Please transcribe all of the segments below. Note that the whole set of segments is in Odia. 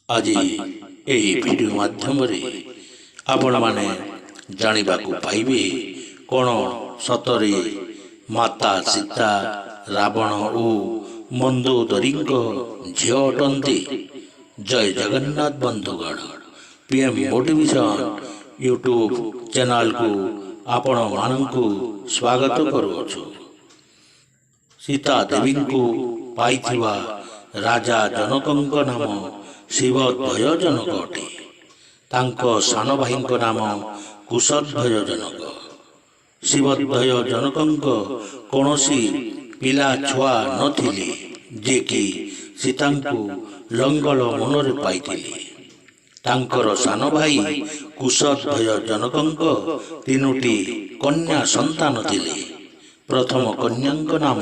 ଆଜି ଏହି ଭିଡ଼ିଓ ମାଧ୍ୟମରେ ଆପଣମାନେ ଜାଣିବାକୁ ପାଇବେ, କ'ଣ ସତରେ ମାତା ସୀତା ରାବଣ ଓ ମନ୍ଦୋଦରୀଙ୍କ ଝିଅ ଅଟନ୍ତି? ଜୟ ଜଗନ୍ନାଥ ବନ୍ଧୁଗଣ, ପିଏମ୍ ମୋଟିଭେସନ୍ ୟୁଟ୍ୟୁବ୍ ଚ୍ୟାନେଲକୁ ଆପଣମାନଙ୍କୁ ସ୍ୱାଗତ କରୁଅଛୁ। ସୀତା ଦେବୀଙ୍କୁ ପାଇଥିବା ରାଜା ଜନକଙ୍କ ନାମ ଶିବଧ୍ୱଜ ଜନକ ଅଟେ। ତାଙ୍କ ସାନ ଭାଇଙ୍କ ନାମ କୁଶଧ୍ୱଜ ଜନକ। ଶିବଧ୍ୱଜ ଜନକଙ୍କ କୌଣସି ପିଲା ଛୁଆ ନଥିଲେ, ଯେ କି ସୀତାଙ୍କୁ ଲଙ୍ଗଳ ମନରେ ପାଇଥିଲେ। ତାଙ୍କର ସାନ ଭାଇ କୁଶଧ୍ୱଜ ଜନକଙ୍କ ତିନୋଟି କନ୍ୟା ସନ୍ତାନ ଥିଲେ। ପ୍ରଥମ କନ୍ୟାଙ୍କ ନାମ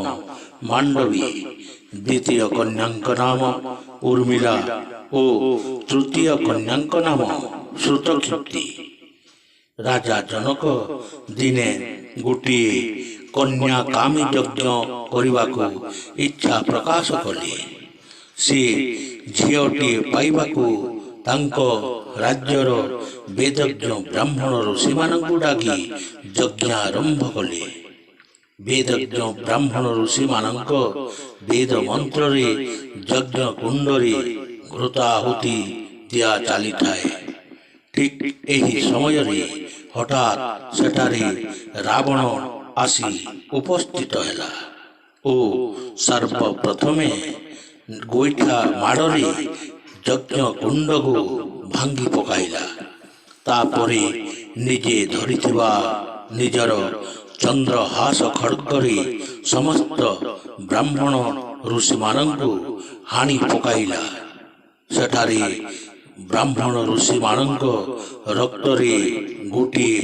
ମାଣ୍ଡବୀ, ଦ୍ୱିତୀୟ କନ୍ୟାଙ୍କ ନାମ ଉର୍ମିଳା ଓ ତୃତୀୟ କନ୍ୟାଙ୍କ ନାମ ଶ୍ରୁତକୀର୍ତ୍ତି। ରାଜା ଜନକ ଦିନେ ଗୋଟିଏ କନ୍ୟା କାମୀ ଯଜ୍ଞ କରିବାକୁ ଇଚ୍ଛା ପ୍ରକାଶ କଲେ। ସେ ଝିଅଟିଏ ପାଇବାକୁ ତାଙ୍କ ରାଜ୍ୟର ବେଦଜ୍ଞ ବ୍ରାହ୍ମଣ ଋଷିମାନଙ୍କୁ ଡାକି ଯଜ୍ଞ ଆରମ୍ଭ କଲେ। ବେଦଜ୍ଞ ବ୍ରାହ୍ମଣ ଋଷିମାନଙ୍କ ବେଦ ମନ୍ତ୍ରରେ ଯଜ୍ଞ କୁଣ୍ଡରେ ଘୃତାହୁତି ଦିଆ ଚାଲିଥାଏ। ଠିକ୍ ଏହି ସମୟରେ ହଠାତ୍ ସେଠାରେ ରାବଣ ଆସି ଉପସ୍ଥିତ ହେଲା ଓ ସର୍ବପ୍ରଥମେ ଗୋଇଠା ମାଡ଼ରେ ଯଜ୍ଞ କୁଣ୍ଡକୁ ଭାଙ୍ଗି ପକାଇଲା। ତାପରେ ନିଜେ ଧରିଥିବା ନିଜର ଚନ୍ଦ୍ରହାସ ଖଡ଼ଗରେ ସମସ୍ତ ବ୍ରାହ୍ମଣ ଋଷିମାନଙ୍କୁ ହାଣି ପକାଇଲା। ସେଠାରେ ବ୍ରାହ୍ମଣ ଋଷିମାନଙ୍କ ରକ୍ତରେ ଗୋଟିଏ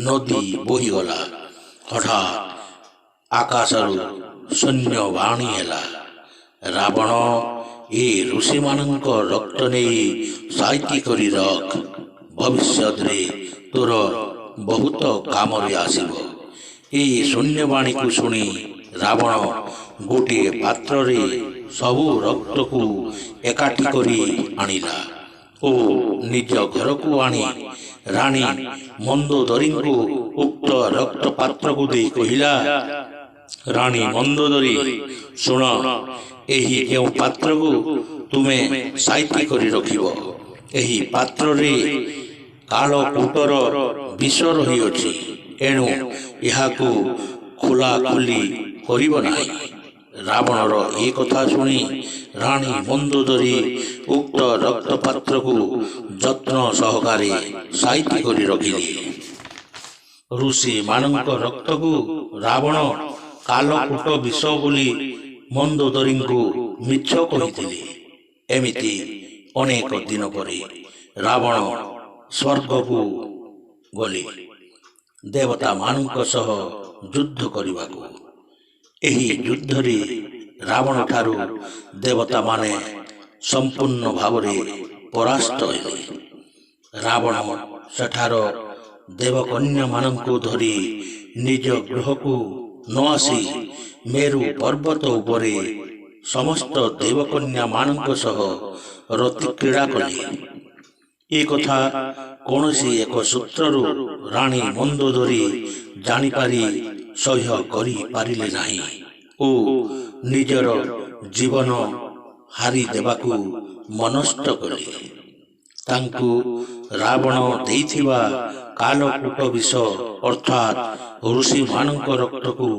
ନଦୀ ବୋହିଗଲା। ହଠାତ୍ ଆକାଶରୁ ଶୂନ୍ୟ ବାଣୀ ହେଲା, ରାବଣ, ଏ ଋଷିମାନଙ୍କ ରକ୍ତ ନେଇ ସାଇତି କରି ରଖ, ଭବିଷ୍ୟତରେ ତୋର ବହୁତ କାମରେ ଆସିବ। ଏହି ଶୂନ୍ୟବାଣୀକୁ ଶୁଣି ରାବଣ ଗୋଟିଏ ପାତ୍ରରେ ସବୁ ରକ୍ତକୁ ଏକାଠି କରି ଆଣିଲା ଓ ନିଜ ଘରକୁ ଆଣି ରାଣୀ ମନ୍ଦୋଦରୀଙ୍କୁ ଉକ୍ତ ରକ୍ତ ପାତ୍ରକୁ ଦେଇ କହିଲା, ରାଣୀ ମନ୍ଦୋଦରୀ, ଶୁଣ, ଏହି ଯେଉଁ ପାତ୍ରକୁ ତୁମେ ସାଇତି କରି ରଖିବ, ଏହି ପାତ୍ରରେ କାଳକୂଟର ବିଷ ରହିଅଛି, ଏଣୁ ଏହାକୁ ଖୋଲାଖୋଲି କରିବ ନାହିଁ। ରାବଣର ଏ କଥା ଶୁଣି ରାଣୀ ମନ୍ଦୋଦରୀ ଉକ୍ତ ରକ୍ତ ପାତ୍ରକୁ ଯତ୍ନ ସହକାରେ ସାଇତି କରି ରଖିଲେ। ଋଷିମାନଙ୍କ ରକ୍ତକୁ ରାବଣ କାଲକୂଟ ବିଷ ବୋଲି ମନ୍ଦୋଦରୀଙ୍କୁ ମିଛ କହିଥିଲେ। ଏମିତି ଅନେକ ଦିନ ପରେ ରାବଣ ସ୍ୱର୍ଗକୁ ଗଲେ ଦେବତାମାନଙ୍କ ସହ ଯୁଦ୍ଧ କରିବାକୁ। ଏହି ଯୁଦ୍ଧରେ ରାବଣ ଠାରୁ ଦେବତାମାନେ ସମ୍ପୂର୍ଣ୍ଣ ଭାବରେ ପରାସ୍ତ ହେଲେ। ରାବଣ ସେଠାର ଦେବକନ୍ୟାମାନଙ୍କୁ ଧରି ନିଜ ଗୃହକୁ ନ ଆସି ମେରୁ ପର୍ବତ ଉପରେ ସମସ୍ତ ଦେବକନ୍ୟାମାନଙ୍କ ସହ ରତିକ୍ରୀଡ଼ା କଲେ। ଏ କଥା କୌଣସି ଏକ ସୂତ୍ରରୁ ରାଣୀ ମନ୍ଦୋଦରୀ ଜାଣିପାରି ସହ୍ୟ କରିପାରିଲେ ନାହିଁ ଓ ନିଜର ଜୀବନ ହାରି ଦେବାକୁ ମନସ୍ଥ କଲେ। ତାଙ୍କୁ ରାବଣ ଦେଇଥିବା କାଲକୂଟ ବିଷ, ଅର୍ଥାତ୍ ଋଷିମାନଙ୍କ ରକ୍ତକୁ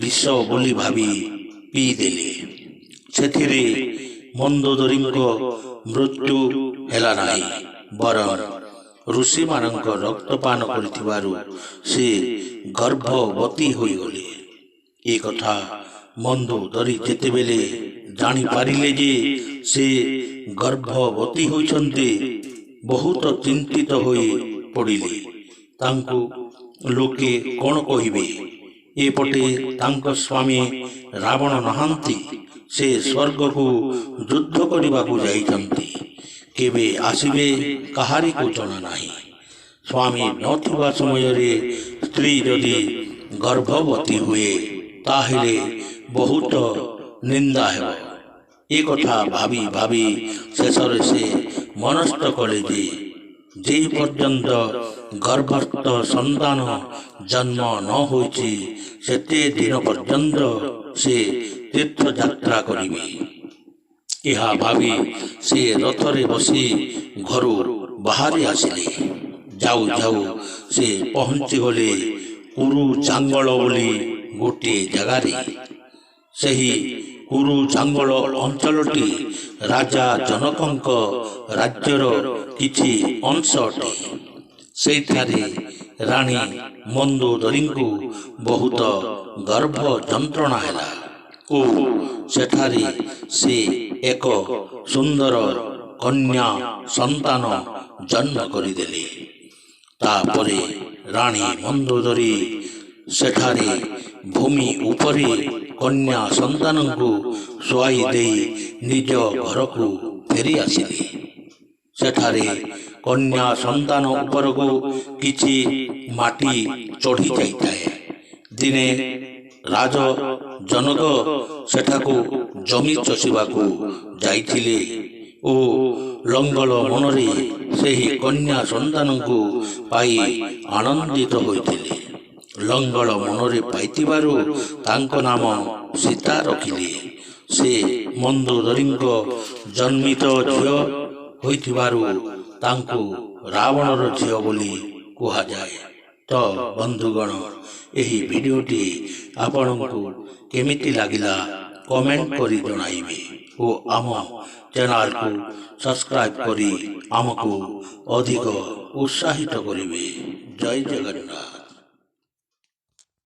ବିଷ ବୋଲି ଭାବି ପିଇଦେଲେ। ସେଥିରେ ମନ୍ଦୋଦରୀଙ୍କ ମୃତ୍ୟୁ ହେଲା ନାହିଁ, ବରଂ ଋଷିମାନଙ୍କ ରକ୍ତପାନ କରିଥିବାରୁ ସେ ଗର୍ଭବତୀ ହୋଇଗଲେ। ଏ କଥା ମନ୍ଦୋଦରୀ ଯେତେବେଳେ ଜାଣିପାରିଲେ ଯେ ସେ ଗର୍ଭବତୀ ହୋଇଛନ୍ତି, ବହୁତ ଚିନ୍ତିତ ହୋଇ ପଡ଼ିଲେ। ତାଙ୍କୁ ଲୋକେ କ'ଣ କହିବେ? ଏପଟେ ତାଙ୍କ ସ୍ୱାମୀ ରାବଣ ନାହାନ୍ତି, ସେ ସ୍ୱର୍ଗକୁ ଯୁଦ୍ଧ କରିବାକୁ ଯାଇଛନ୍ତି, କେବେ ଆସିବେ କାହାରିକୁ ଜଣା ନାହିଁ। ସ୍ୱାମୀ ନଥିବା ସମୟରେ ସ୍ତ୍ରୀ ଯଦି ଗର୍ଭବତୀ ହୁଏ, ତାହେଲେ ବହୁତ ନିନ୍ଦା ହେବ। ଏ କଥା ଭାବି ଭାବି ଶେଷରେ ସେ ମନସ୍ଥ କଲେ ଯେ ଯେ ପର୍ଯ୍ୟନ୍ତ ଗର୍ଭସ୍ଥ ସନ୍ତାନ ଜନ୍ମ ନ ହୋଇଛି, ସେତେ ଦିନ ପର୍ଯ୍ୟନ୍ତ ସେ ତୀର୍ଥଯାତ୍ରା କରିବେ। ଏହା ଭାବି ସେ ରଥରେ ବସି ଘରୁ ବାହାରି ଆସିଲେ। ଯାଉ ଯାଉ ସେ ପହଞ୍ଚିଗଲେ କୁରୁଜାଙ୍ଗଳ ବୋଲି ଗୋଟିଏ ଜାଗାରେ। ସେହି କୁରୁଜାଙ୍ଗଳ ଅଞ୍ଚଳଟି ରାଜା ଜନକଙ୍କ ରାଜ୍ୟର କିଛି ଅଂଶ ଅଟେ। ସେଇଠାରେ ରାଣୀ ମନ୍ଦୋଦରୀଙ୍କୁ ବହୁତ ଗର୍ଭ ଯନ୍ତ୍ରଣା ହେଲା ଓ ସେଠାରେ ସେ ଏକ ସୁନ୍ଦର କନ୍ୟା ସନ୍ତାନ ଜନ୍ମ କରିଦେଲେ। ତାପରେ ରାଣୀ ମନ୍ଦୋଦରୀ ସେଠାରେ ଭୂମି ଉପରେ କନ୍ୟା ସନ୍ତାନଙ୍କୁ ଶୁଆଇ ଦେଇ ନିଜ ଘରକୁ ଫେରି ଆସିଲେ। ସେଠାରେ କନ୍ୟା ସନ୍ତାନ ଉପରକୁ କିଛି ମାଟି ଚଢ଼ି ଯାଇଥାଏ। ଦିନେ ରାଜ ଜନକ ସେଠାକୁ ଜମି ଚଷିବାକୁ ଯାଇଥିଲେ ଓ ଲଙ୍ଗଳ ମନରେ ସେହି କନ୍ୟା ସନ୍ତାନଙ୍କୁ ପାଇ ଆନନ୍ଦିତ ହୋଇଥିଲେ। ଲଙ୍ଗଳ ମନରେ ପାଇଥିବାରୁ ତାଙ୍କ ନାମ ସୀତା ରଖିଲେ। ସେ ମନ୍ଦୋଦରୀଙ୍କ ଜନ୍ମିତ ଝିଅ ହୋଇଥିବାରୁ ତାଙ୍କୁ ରାବଣର ଝିଅ ବୋଲି କୁହାଯାଏ। ତ ବନ୍ଧୁଗଣ, ଏହି ଭିଡ଼ିଓଟି ଆପଣଙ୍କୁ କେମିତି ଲାଗିଲା କମେଣ୍ଟ କରି ଜଣାଇବେ ଓ ଆମ ଚ୍ୟାନେଲକୁ ସବସ୍କ୍ରାଇବ୍ କରି ଆମକୁ ଅଧିକ ଉତ୍ସାହିତ କରିବେ। ଜୟ ଜଗନ୍ନାଥ।